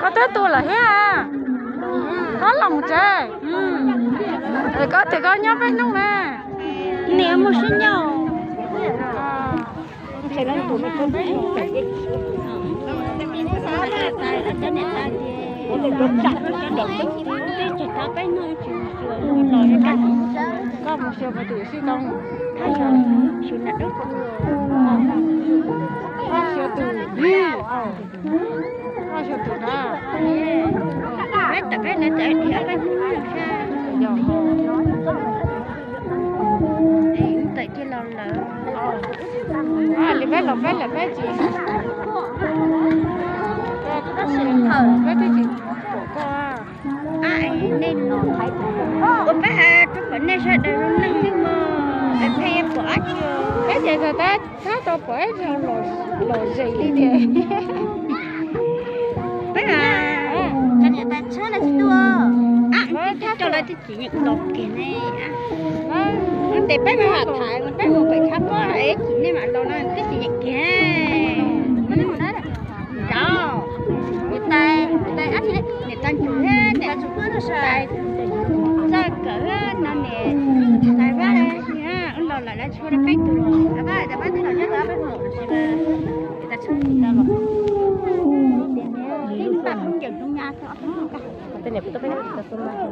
Koj twb tu lawm thiab. Koj los tsev. Koj tias koj nyob peb hnub na. Niam mus sib nyob. Koj mus xyuas puas twm sib tau. Koj xyuas twm, koj xyuas twm na. Peb tawm peb lawv tawm dhia peb hnub na. Tawm cia los lawm. Li peb los peb lawm peb tsis, peb twb tsis pom koj. Nej, ua peb has rau kom nej sawv daws zoo neej xwb mog, es pheej pom dab tsi. Peb ces txog tab thab tau pom ib zaug los zem li tias. Peb, cov niam tais tshab lawv tsis tuaj, coj lawv twb tsis yeem los kiag ne. Tes peb mam tham, peb mus pem tshab pob es tsis nej mam los no twb tsis yeem kiag. Niam tais, niam tais ntsuv, niam tais txawj kawm no niam tais Vaj, wb los lawm lawv tshuav rau peb tug los.